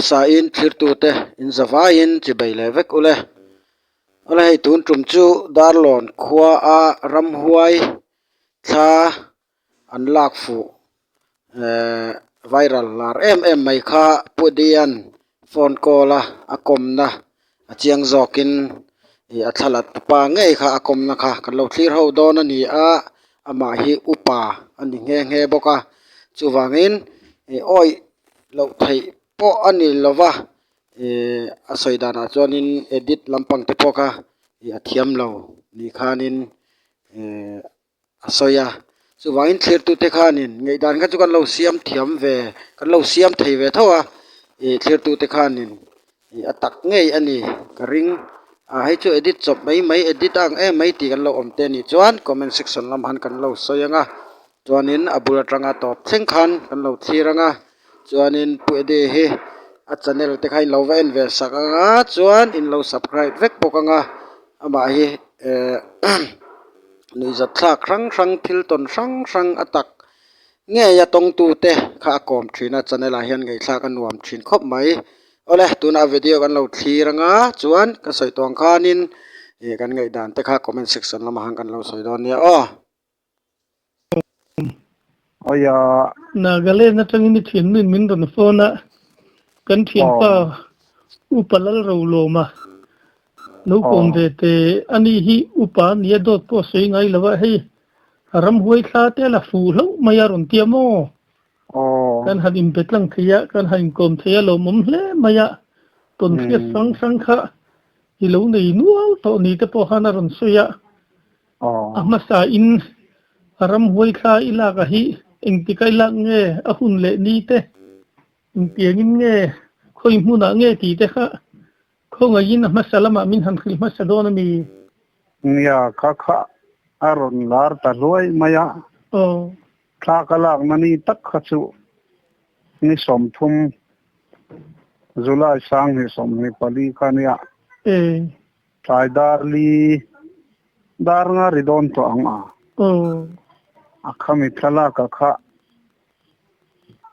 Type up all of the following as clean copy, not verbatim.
Hmasain thlirtute in zavaiin chibei leh vek ule. Awle hei tun tum chu Darlawn khua a ramhuai thla an lak fuh ehh viral lar em em mai kha Pu Dian phone call a a kawmna a chiang zawkin ih a thlalat pa ngei kha a kawmna kha kan lo thlir ho dawn a ni a amah hi upa a ni nghe nghe bawk a chuvangin ih awih loh theih pawh a ni lo va ih a sawi danah chuanin edit lampang te pawh kha ih a thiam lo ni khanin ih a sawi a chuvangin thlirtute khanin ngaihdan kha chu kan lo siam thiam ve kan lo siam thei ve tho a ih thlirtute khanin ih a tak ngei a ni ka ring ah hei chu edit chawp mai mai edit a ang em mai tih kan lo awm te anih chuan comment section lamah khan kan lo sawi ang a chuanin a bul atanga tawp thleng khan kan lo thlir ang a chuanin pu Eddie hi a channel te kha in lo va en ve sak ang a chuan in lo subscribe vek bawk ang a amah hi eh nuihzat thlak hrang hrang thil tawn hrang hrang a tak ngei a tawngtu te kha a kawm thin a channel ah hian ngaihthlak a nuam thin khawp mai awle tunah video kan lo thlir ang a chuan ka sawi tawh ang khanin ih kan ngaihdan te kha comment section lamah khan kan lo sawi dawn nia aw. Aia. Nagaland atangin i thiannuin min rawn phone a, kan thianpa Upa Lalrolawma lo kawm ve te a ni hi Upa nia dawt pawh a sawi ngai lo a, hei ramhuai thla te a la fuh hlauh mai a rawn tia maw? Kan han inbe tlang thei a, kan han inkawm thei a lawmawm hle mai a, tawnhriat hrang hrang kha i lo nei nual tawh ni te pawh khan a rawn sawi a. A hmasa in ramhuai thla i lak a hi engtik a i lak nge a hun leh ni te engtiang in nge khawi hmun ah nge tih te kha khawngaih in a hmasa lamah min han hrilh hmasa dawn a mi? Nia kha kha a rawn lar ta hluai mai a. Aw. Thla ka lak na ni tak kha chu ni 30 July 2024 kha nia. E. Tlai dar li dar nga ri dawn tawh ang a. A khami thlalak a kha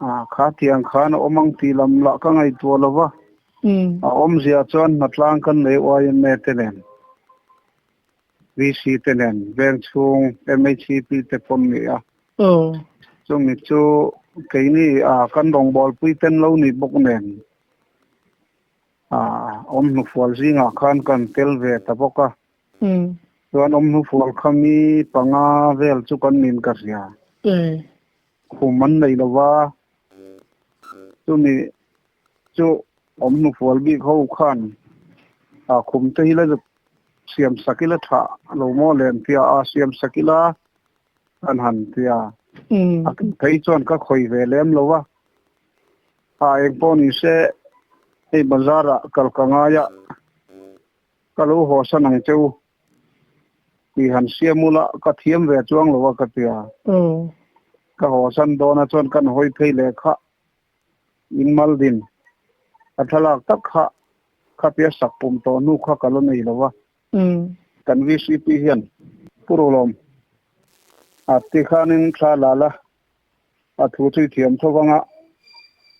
a kha tiang khan a awm ang tih lam lah ka ngaihtuah lo va. A awmzia chuan hnatlang kan nei YMA te nen, VC te nen, veng chhung MHCP te pawn ni a. Chumi chu keini a kan rawngbawlpui ten lo ni bawk nen. Awm hnufual zingah khan kan tel ve ta bawk a. Chuan awm hnufual kha mi panga vel chu kan nin ka hria. Khum an nei lo va, chumi chu awm hnufual bik ho khan khum te hi la siam sak ila tha lo maw lem tia a siam sak ila kan han tia. A phei chuan ka khawi ve lem lo va. A eng pawh ni se hei bazar ah kal ka ngai a, ka lo haw san ang che u tih han siam ula ka thiam ve chuang lo a ka ti a. Ka haw san dawn a chuan kan hawi phei leh kha in mal din a thlalak tak kha khapia sak pum tawh hnu kha ka la nei lo a. Kan VCP hian Pu Rulawm a tikhanin thla la la A thu chu i thiam tho vang a,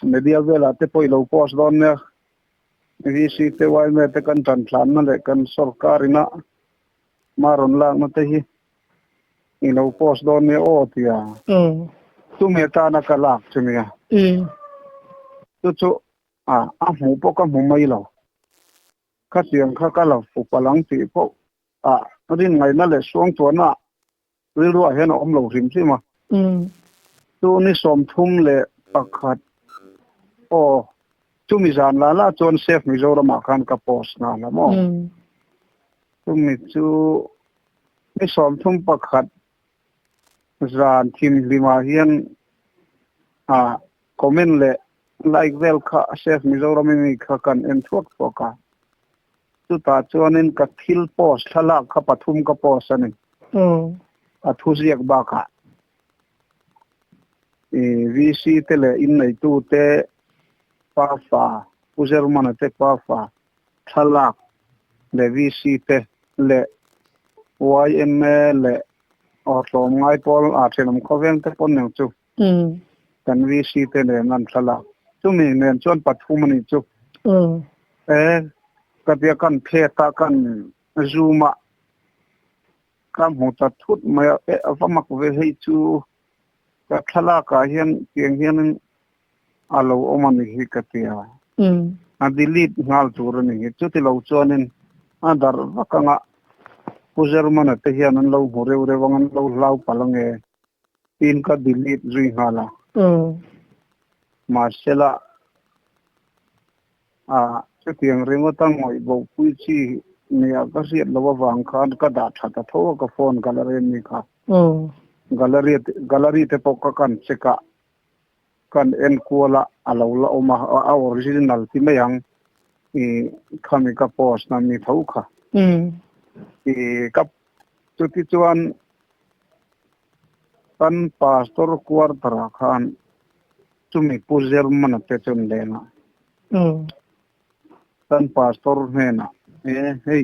media velah te pawh i lo post dawn nia. VC te yma te kan tan tlanna leh kan sorkar ina hma rawn lakna te hi i lo post dawn nia aw tia. Chumi atana ka lak chu nia. Chu chu a hmuh pawh ka hmu mai lo. Khatiang kha ka la fuh palh ang tih pawh a rin ngaihna leh suangtuahna Rilruah hian a awm lo hrim hrim a. Chu ni 31 aw chumi zan la la chuan Safe Mizoramah khan ka post nghal a maw. Chumi chu ni 31 zan thimhlimah hian ah comment leh like vel kha Safe Mizoram mi kha kan en thuak thuak a. Chutah chuanin ka thil post thlalak kha pathum ka post a ni. A thuziak bakah i VC te leh inneitu te pafa, Pu Zermana te pafa thlalak leh VC te leh yma leh aw tlawmngai pawl aa thenawm khawveng te pawn eng chu kan VC te nen an thlalak. Chumi nen chuan pathum a nih chu. E ka tia kan phet a kan zoom a ka hmu ta thut mai a e a va mak ve hei chu ka thlalak ah hian tiang hianin a lo awm a nih hi ka tia. A delete nghal tur a nih hi. Chuti lo chuanin a darh vak anga Pu Zermana te hian an lo hmu reuh reuh ang an lo hlau palh ange tiin ka delete zui nghal a. Mahsela a chutiang ringawta ngawih bo pui chi nia ka hriat loh avang khan ka dah tha ta tho a ka phone gallery a mi kha. Gallery gallery te pawh ka kan check a kan en kual a a lo la awm a a original ti mai ang ih khami ka post na mi tho kha. Ih ka chuti chuan kan pastor quarter ah khan chumi Pu Zermana te chu an leng a. Kan pastor hnenah e hei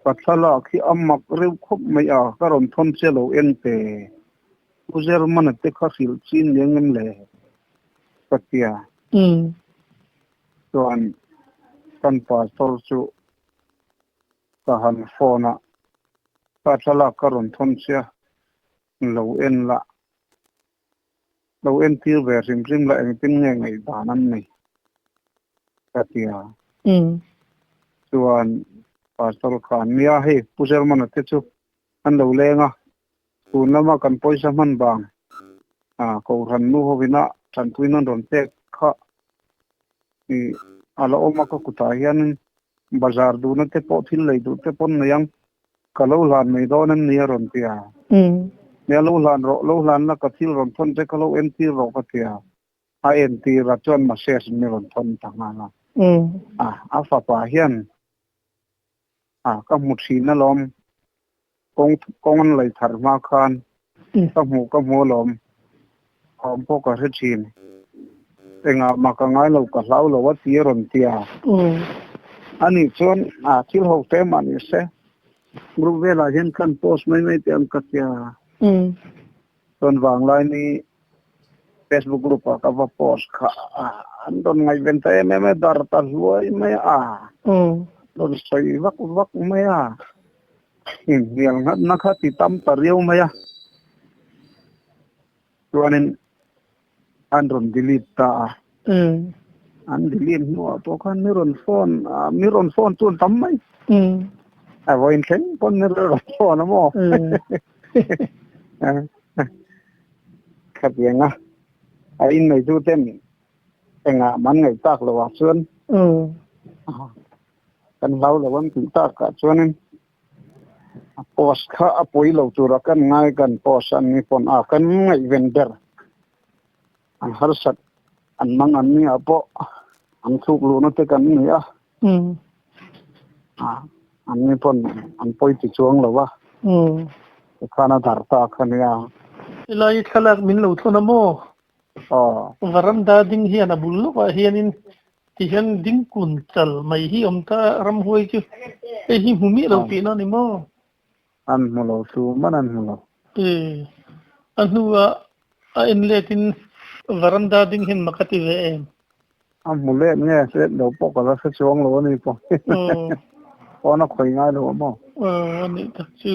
ka thlalak hi a mak reuh khawp mai a ka rawn thawn che lo en te Pu Zermana te kha hrilh chin eng em le ka tia. Chuan kan pastor chu ka han phone a ka thlalak ka rawn thawn che a lo en la lo entir ve hrim hrim la engtin nge ngaihdan an nei ka ti a. Chuan Pastor khan nia hei Pu Zermana te chu an lo leng a, tun lama kan pawisa hman vang Kohhran nu hovina tanpuina an rawn pek kha a la awm a ka kutah hianin bazar duhna te pawh thil lei duh te pawh an nei ang. Ka lo hlan mai dawn em ni a rawn ti a. Nia lo hlan rawh, lo hlan la ka thil rawn thawn che ka lo entir rawh ka ti a. A entir a chuan message mi rawn thawn ta nghal a. A, a fapa hian a ka hmu thin alawm, kawng kawng an lei thar hma khan ka hmuh ka hmu alawm, thawm pawh ka hre thin. Engah mah ka ngai lo, ka hlau lo a ti a rawn ti a. Ani chuan a thil ho te mah ni se, group velah hian kan post mai mai teh ang ka ti a. Chuan vanglai ni Facebook group ah ka va post kha a, an rawn ngaihven ta em em a, dar ta hluai mai a, rawn sawi vak vak mai a. Inhnial nghatna kha ti tam ta riau mai a. Chuanin an rawn delete ta a. An delete hnuah pawh khan mi rawn phone a, mi rawn phone chu an tam mai. A vawiin thleng pawn mi rawn phone a maw? Khatiang a, a inneituten engah man ngaih tak loh ah chuan kan hlau lo an tih takah chuanin A post kha a pawi lo tura kan ngai kan post an ni pawn a kan ngaihven ber an harsat an mang an ni ah pawh an thluk luhna te kan ni a an ni pawn an pawi ti chuang lo a tikhan a dar ta kha nia. Helai thlalak min lo thawn a maw? Varanda ding hian a bul lawkah hianin Ti hian dingkun chal mai hi awm ta ramhuai chu hei hi hmu miah lo tihna a ni maw? An hmu lo chu man an hmu lo. E, a hnua a en letin varanda ding hian mak a ti ve em? A hmu let nge let lo pawh ka la hre chuang lo a ni pawh. Pawn a khawi ngai lo a maw? Aw, a nih tak chu.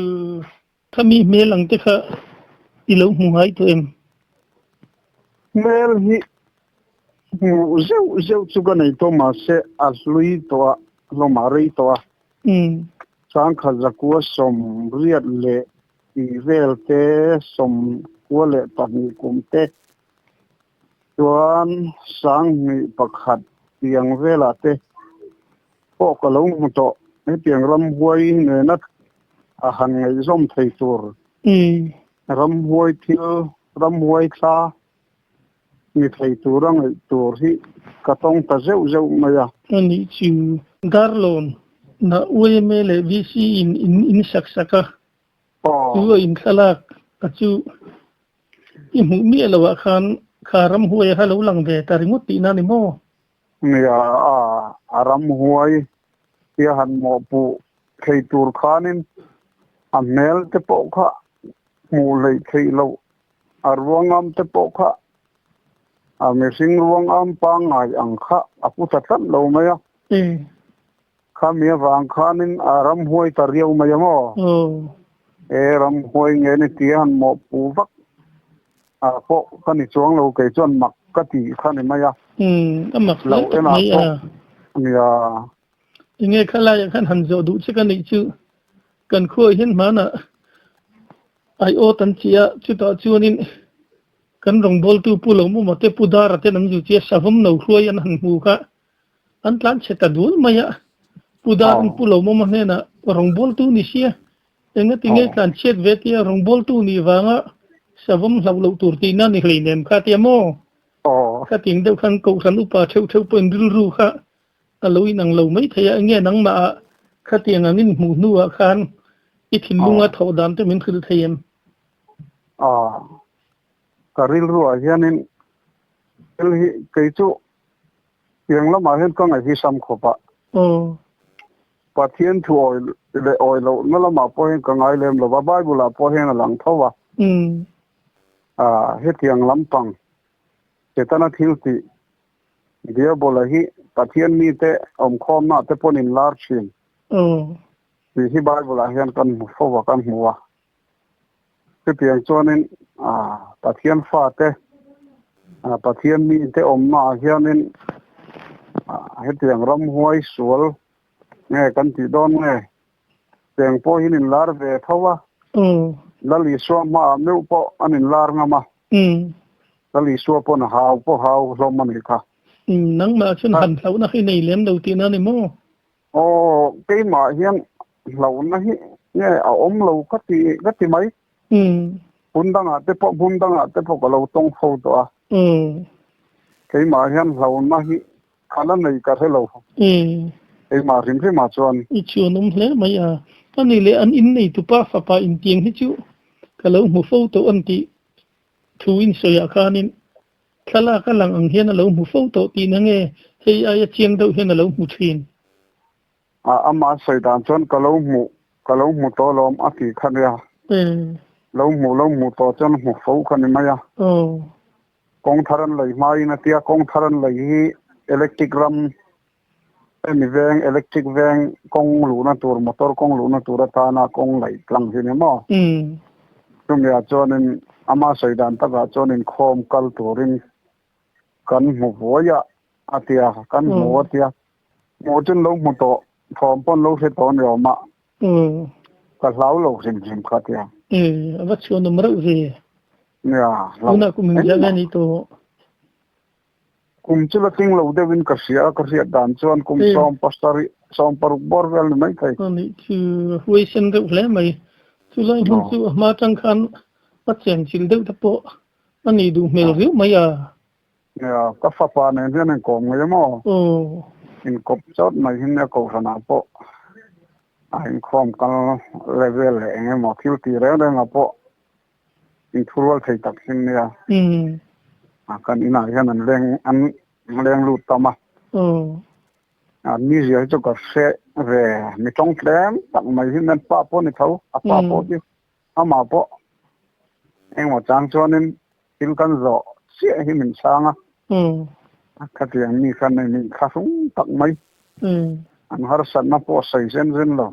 Khami hmel ang te kha i lo hmu ngai tawh em? Hmel hi hmuh zeuh zeuh chu ka nei tawh mahse a hlui tawh a, hlawm a rei tawh a. Sangkhat zakua sawmriat leh tih vel te, sawmkua leh pahnih kum te chuan sanghnih pakhat tiang velah te pawh ka lo hmu tawh. Hetiang ramhuai nena a han ngaihzawm thei tur ramhuai thil, ramhuai thla ni thei tura ngaih tur hi ka tawng ta zeuh zeuh mai a. A nih chu. Darlawn na yma leh VC in in in sak sak a, chu a in thlalak a chu i hmuh miah loh ah khan kha ramhuai a kha lo lang ve ta ringawt tihna a ni maw? Nia, a ramhuai hi a han mawhpuh thei tur khanin a hmel te pawh kha hmuh hleih theih loh, a ruangam te pawh kha A mihring ruang am pangngai ang kha a pu ta tlat lo mai a. Khami avang khanin a ramhuai ta riau mai a maw? E ramhuai nge ni tia han mawhpu vak a pawh ka ni chuang lo kei chuan mak ka ti kha ni mai a. A mak hle tak mai a. Nia. Enge khalaiah khan han zawh duh che ka nih chu kan khuaah hian hmanah aiawt an chi a, chutah chuanin kan rawngbawltu Pu Lawmawma te Pu Dara ten an zu chi a, savawm no hruai an han hmu kha an tlan chhe ta dul mai a. Pu Dara'n Pu Lawmawma hnenah rawngbawltu ni sia, engati nge tlan chhiat ve tia rawngbawltu nih vanga savawm hlauh loh tur tihna ni hleinem kha tia maw? Khating deuh khan Kohhran upa theuh theuh pawhin rilru kha A lo inang lo mai thei a, enge nangmah ah khatiang angin hmuh hnuah khan i thinlunga thawh dan te min hrilh thei em? Aw, ka rilru ah hianin thil hi kei chu piang lamah hian ka ngaih hi sam khawp a. Aw. Pathian thu awi leh awi loh na lamah pawh hian ka ngai lem lo va, Bible ah pawh hian a lang tho a. Umm. Ah, hetiang lampang Setana thil tih Diabola hi Pathian mite awmkhawmna te pawn in lar thin. Tih hi Bible ah hian kan hmu fo a, kan hmu a. Chutiang chuanin Pathian fate, Pathian mite awmna ah hianin hetiang ramhuai sual nge kan tih dawn nge? Cheng pawh hi an inlar ve tho a. Lal Isua hmaah meuh pawh an inlar ngam a. Lal Isua pawn hau pawh hau hlawm a nih kha. Nangmah chuan han hlauhna hi nei lem lo tihna a ni maw? Aw, keimah hian hlauhna hi nge a awm lo ka ti ka ti mai. Hmun dangah te pawh hmun dangah te pawh ka lo tawng fo tawh a. Keimah hian hlauhna hi Ka la nei ka hre lo. Keimah hrim hrimah chuan. I chuan awm hle mai a. Ka ni leh an innei tupa fapa intiang hi chu ka lo hmu fo tawh an tih thu in sawiah khanin thlalak a lang ang hian a lo hmu fo tawh tihna nge hei aia chiang deuh hian a lo hmu thin. A amah sawi dan chuan ka lo hmu ka lo hmu tawh alawm a tih kha nia. Lo hmu lo hmu tawh chuan hmu fo kha ni mai a. Kawng thar an lei hmain a tia, kawng thar an lei hi electric ram hemi veng electric veng kawng luhna tur motor kawng luhna tur atana kawng laih tlang hi ni maw? Chumi ah chuanin ama sawi dan takah chuan inkhawm kal turin kan hmu vuai a a tia, kan hmu a tia. Hmuh chu an lo hmu tawh, thawm pawh an lo hre tawh a ni awm a. Ka hlau lo hrim hrim kha tia. A va chhuanawm reuh ve. Nia, hlau. Tunah kum engzah nge ni tawh? Kum chu la tling lo deuhin ka hria a, ka hriat dan chuan kum sawm pasarih, sawm paruk bawr vel ni mai thei. Anih chu huaisen deuh hle mai. Chulai hmun chu a hma atang khan a chenchilh deuh te pawh a nih duh hmel viau mai a. Nia, ka fapa nen hian inkawm ngei maw? Inkawp chawt mai hi nia Kohhranah pawh a inkhawm kal level leh eng emaw thil tih reng rengah pawh inthurual thei tak hin nia. A kan inah hian an leng an leng lut tam a. A mizia hi chu ka hre ve mi tawng tlem tak mai hi nen pa pawh ni tho a pa pawh hi amah pawh engmaw chang chuanin thil kan zawh chiah hi min chhang a. Khatiang mi khan nei min thlahrung tak mai. An harsatna pawh a sawi zen zen lo.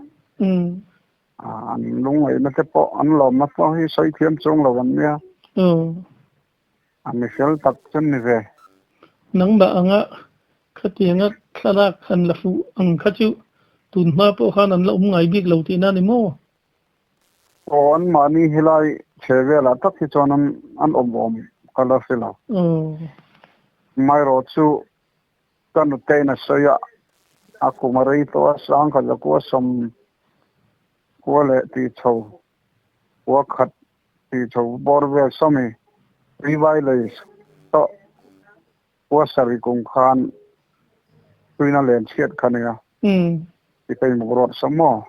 An lungngaihna te pawh an lawmna pawh hi sawi thiam chuang lo an nia. A mi fel tak chuan ni ve. Nangmah anga khatianga thlalak han la fuh ang kha chu tun hma pawh khan an la awm ngai bik lo tihna ni maw? Aw, an mahni helai chhe velah tak hi chuan an an awm awm ka la hre lo. Amaherawh chu Ka nutein a sawi a, a kum a rei tawh a, sangkhat zakua sawm kua leh tih chho kua khat tih chho bawr vel sawmi rivai lei tawh kua sarih kum khan tuina len chhiat kha nia ti ka inmuk rawt sa maw?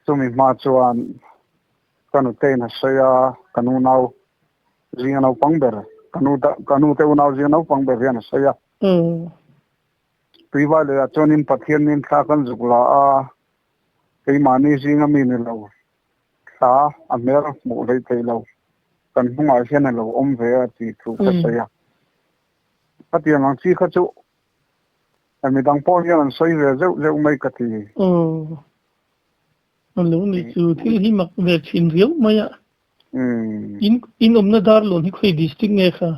Chumi hma chuan ka nutein a sawi a, ka nu nau Zinga naupang ber, ka nu ka nu te unau zinga naupang ber hian a sawi a. Tuivai leh ah chuanin Pathianin thla kan zuk la a, keimahni zinga mi ni lo, thla a hmel hmuh hleih theih lo, kan hnungah hian a lo awm ve a tih thu ka sawi a. Khatiang ang chi kha chu midang pawh hian an sawi ve zeuh zeuh mai ka ti. Aw. A lo ni chu thil hi mak ve thin riau mai a. In in awmna Darlawn hi khawi district nge kha?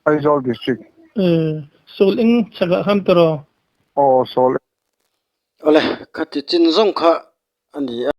Aizawl district. Sawl eng chakah khan tawh rawh. Aw sawl. Awle, khati chin zawng kha a ni a.